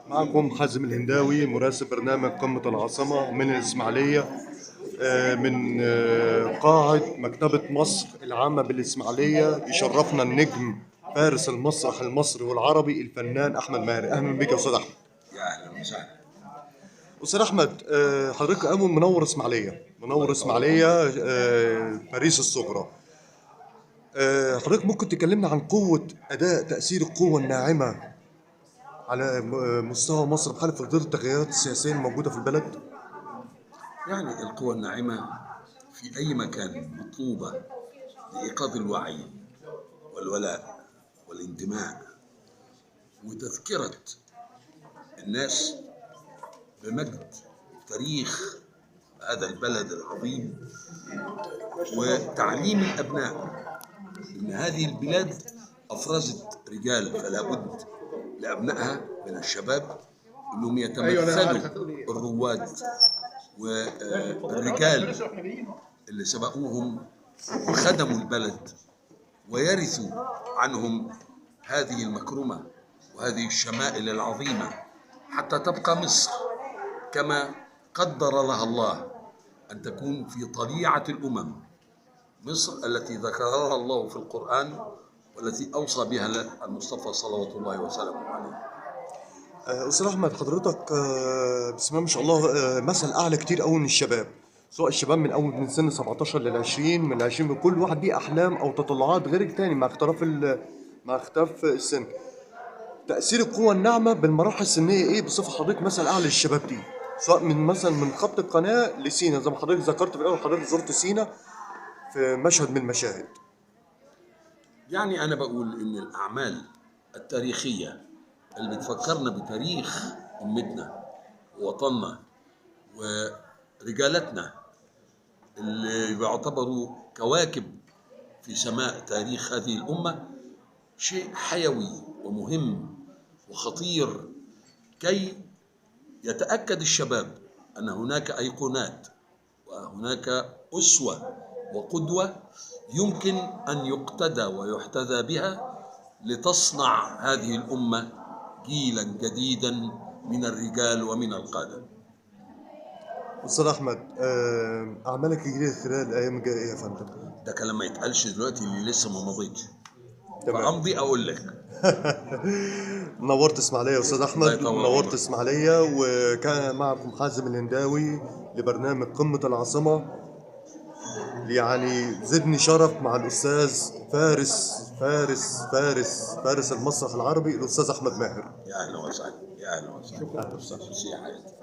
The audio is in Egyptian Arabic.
معكم حازم الهنداوي مراسل برنامج قمة العاصمة من الإسماعيلية، من قاعة مكتبة مصر العامة بالإسماعيلية. يشرفنا النجم فارس المسرح المصري والعربي الفنان أحمد ماهر. أهلا بك يا أستاذ أحمد. يا اهلا وسهلا. أستاذ أحمد، حضرتك أول منور إسماعيلية، منور إسماعيلية، باريس الصغرى. حضرتك ممكن تكلمنا عن قوة أداء تأثير القوة الناعمة على مستوى مصر بحال في ظل التغيرات السياسية الموجودة في البلد؟ يعني القوى الناعمة في أي مكان مطلوبة لإيقاظ الوعي والولاء والانتماء وتذكرة الناس بمجد تاريخ هذا البلد العظيم، وتعليم الأبناء أن هذه البلاد أفرزت رجال، فلا بد لأبنائها من الشباب أنهم يتمثلوا الرواد والرجال اللي سبقوهم وخدموا البلد ويرثوا عنهم هذه المكرمة وهذه الشمائل العظيمة، حتى تبقى مصر كما قدر لها الله أن تكون في طليعة الأمم. مصر التي ذكرها الله في القرآن والتي أوصى بها المصطفى صلوات الله وسلامه عليه. أستاذ أحمد، حضرتك بسم الله ما شاء الله، مثل أعلى كتير قوي من الشباب، سواء الشباب من أول من سن 17 لل 20، من 20 كل واحد ليه أحلام أو تطلعات غير التاني مع اختلاف مع اختلاف السن. تأثير القوة الناعمة بالمراحل السنية إيه بصفة حضرتك مثل أعلى للشباب دي، سواء من مثلا من خط القناة لسينا زي ما حضرتك ذكرت في الأول، حضرتك زرت سينا في مشهد من المشاهد. يعني أنا بقول إن الأعمال التاريخية اللي بتفكرنا بتاريخ أمتنا ووطننا ورجالتنا اللي بيعتبروا كواكب في سماء تاريخ هذه الأمة شيء حيوي ومهم وخطير، كي يتأكد الشباب أن هناك أيقونات وهناك أسوة وقدوة يمكن أن يقتدى ويحتذى بها لتصنع هذه الأمة جيلا جديدا من الرجال ومن القادة. أستاذ أحمد، أعمالك الجديدة خلال الأيام الجاية إيه يا فندم؟ ده كلام ما يتقالش دلوقتي اللي لسه ما مضيتش. تمام. فأمضي أقول لك. نورت إسماعيلية يا أستاذ أحمد، الله يطول نورت عمرك. إسماعيلية. وكان معكم حازم الهنداوي لبرنامج قمة العاصمة. يعني زدني شرف مع الأستاذ فارس فارس فارس فارس المسرح العربي الأستاذ أحمد ماهر. يا أهلا وسهلا، يا أهلا وسهلا. شكرا. ميرسي يا حياتي.